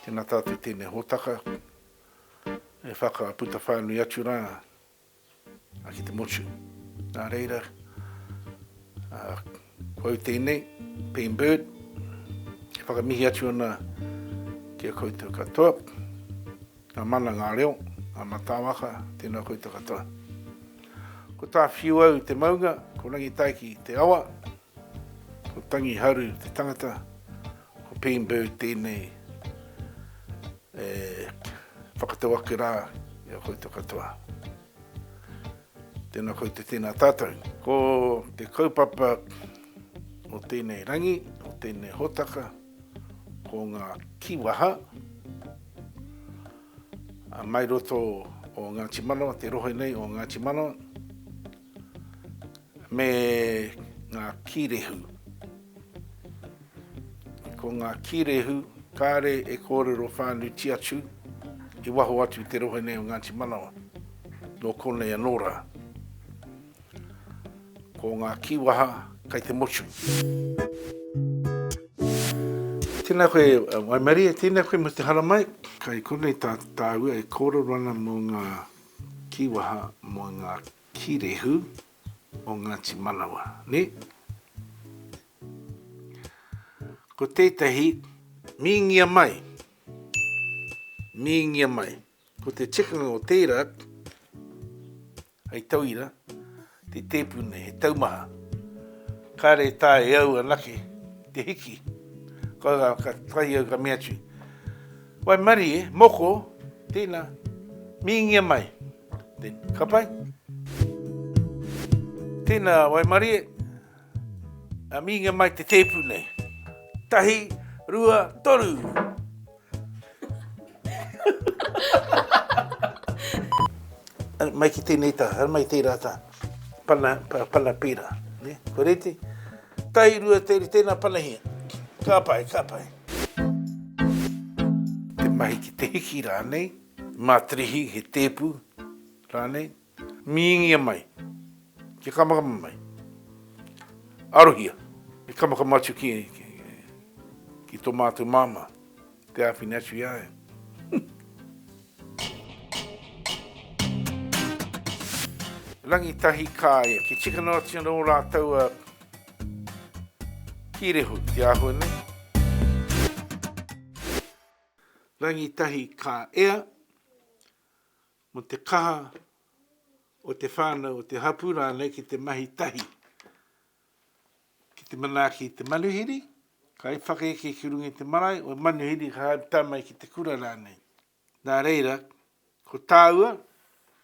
Tēnā tātou i tēnei hōtaka e whakaputa whānui atu rā ki te motu. Nā reira, ko au tēnei, Ben Bird, e whakamihi atu ana ki a koutou katoa, ngā mana, ngā reo, ngā matāwaka, tēnā koutou katoa. Ko Tāwhiuau te maunga, ko Rangitaiki te awa, ko Tangiharu te tangata, ko Ben Bird tēnei e whakatau ake rā i a koutou katoa. Tēnā koutou, tēnā tātou. Ko te kaupapa o tēnei rangi, o tēnei hōtaka, ko ngā kīwaha mai roto o Ngāti Manawa, te rohe nei o Ngāti Manawa, me ngā kīrehu. Ko ngā kīrehu kāre e kōrero whānuitia atu i waho atu i te rohe nei o Ngāti Manawa, nō konei anō rā. Ko ngā kīwaha kai te motu. Tēnā koe Waimarie, tēnā koe mo te haramai. Kai konei tā tāua e kōrero ana mō ngā kīwaha, mō ngā kīrehu o Ngāti Manawa, nē? Ko tētahi, mīngia mai, mīngia mai. Ko te tikanga o tērā, hei tauira, te tēpu nei, he taumaha. Kāre e taea e au anake te hiki. Ka, ka tahi au ka mea atu, Waimarie, moko, tēnā, mīngia mai. Then, ka pai. Tēnā, waimarie, a mīngia mai te tēpu nei. Tahi, rua, toru! Mai ki tēnei tā, haere mai tērā tā. Pana, pa, pana pērā. Ne? Kua reti? Tahi, rua, tēri, tēnā panahia. Ka pai, ka pai. Te mahi ki te hiki rānei, mātrihi, he tēpu rānei. Mīngia mai, kia kamakama mai. Arohia, e kamakama atu ki, ki, ki tō mātou māmā. Te āwhina atu i a ia. Rangitahi kāia, ki tika noa atu anō rā taua kīrehu te āhua nei. Rangitahi ka ea, mō te kaha o te whānau, o te hapū rānei ki te mahi tahi. Ki te manaaki i te manuhiri, kai whakaeke ki runga i te marae, o manuhiri ka haere tae mai ki te kura rānei. Nā reira, ko tāua,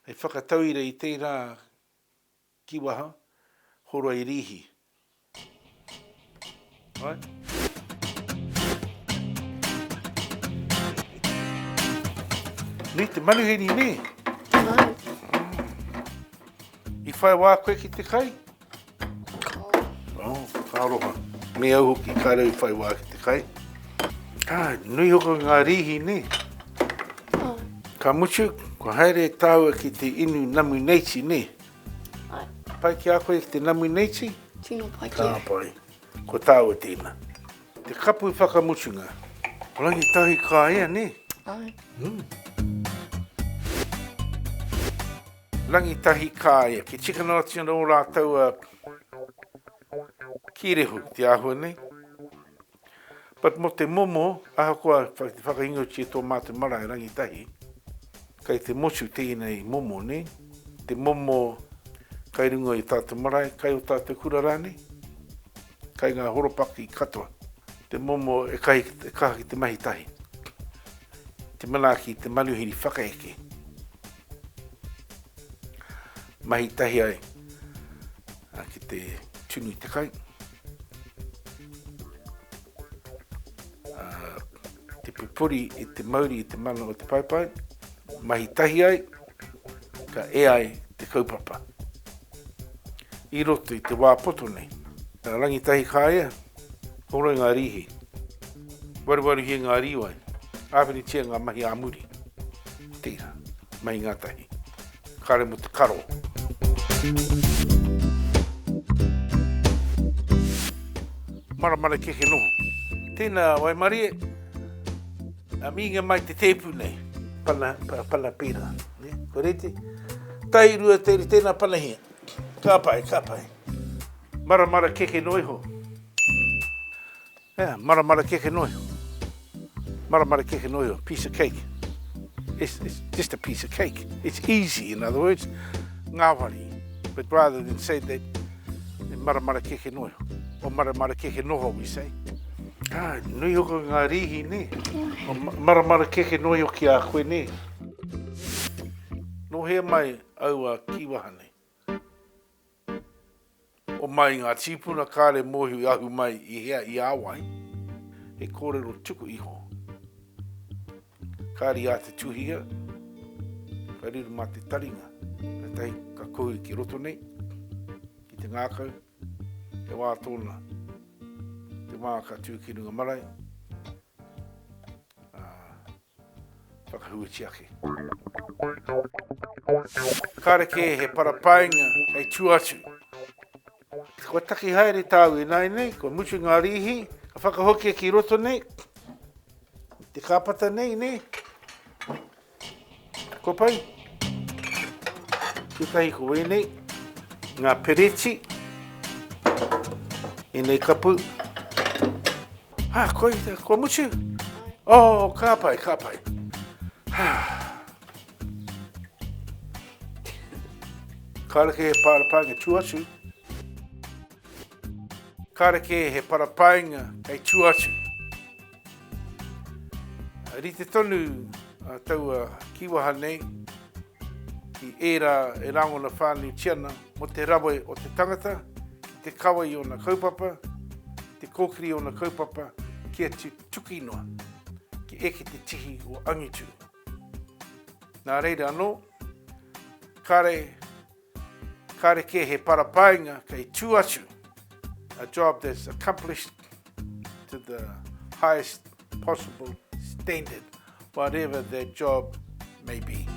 hei whakatauira i tērā kīwaha, horoi rīhi. Right? Nui te manuhiri, nē? Ai. I whai wā koe ki te kai? Oh, ka aroha. Me au hoki, kāre au i whai wā ki te kai. Ah, nui hoki ngā rīhi, nē? Ai. Ka mutu, kua haere tāua ki te inu namu neiti, nē? Ai. Pai ki a koe ki te namu neiti? Tino pai ki au. Ka pai. Ko tāua tēnā. Te kapu whakamutunga. Rangitahi ka ea, nē? Ai. Mm. Rangitahi kāia, ki tika noa atu anō rā taua kīrehu te āhua nei. But mō te momo, ahakoa te whakaingoatia tō mātou marae Rangitahi, kei te motu tēnei momo, nē? Te momo kai runga i tātou marae, kai o tātou kura rānei, kai ngā horopaki katoa. Te momo e kaha ki te mahi tahi. Te manaaki i te manuhiri whakaeke. Mahi tahi ai ki te tunu i te kai. Te pupuri i te mauri i te mana o te paepae. Mahi tahi ai, ka ea ai te kaupapa. I roto i te wā poto nei. Rangitahi kāia, horoi ngā rīhi. Waruwaruhia ngā rīwai. Āwhinatia ngā mahi ā muri. Tērā. Mahi ngātahi. Kāre mō te karo. Maramara keke noho. Tēnā waimarie, a mīnga mai te tēpu nei. Pana, pana pērā. Ne? Ko reti. Tai rua te, tēnā panahia. Ka pai, ka pai. Maramara keke noa iho. Yeah, maramara keke noa iho. Maramara keke noa iho. Piece of cake. It's, it's just a piece of cake. It's easy, in other words. Ngāwari. But rather than say that, maramara keke noa iho. Or maramara keke noho, we say. Ah, nui hoko ngā rīhi, nē? O maramara keke noa iho ki a koe, nē? Nō hea mai aua kīwaha nei? O mai ngā tīpuna kāre mōhio i ahu mai i hea i a wai, he kōrero tuku iho. Kāre i āta tuhia, ka riro mā te taringa, kātahi ka kohu ki roto nei, ki te ngākau, he wā tōna, te wā ka tū ki runga marae, ā, Whakahuatia ake. Kāre kē he parapainga hei tū atu. Kua taki haere tāu ināianei, kua mutu ngā rīhi, ka whakahokia ki roto nei, te kāpata nei, nē? Kua pai? Tētahi ko wēnei, ngā pereti, ēnei kapu. Ha, koi, kua mutu? Oh, ka pai, ka pai. Ha. Kāre kē he parapainga tū atu. Kāre kē he parapainga hei tū atu. Rite tonu taua kīwaha nei ki ērā e rangona whānuitia ana mō te rawe o te tangata ki te kawe i ōna kaupapa, te kōkiri i ōna kaupapa kia tutuki noa, kia eke te tihi o angitu. Nā reira anō, kāre, kāre kē he parapainga kei tū atu, a job that's accomplished to the highest possible standard, whatever that job may be.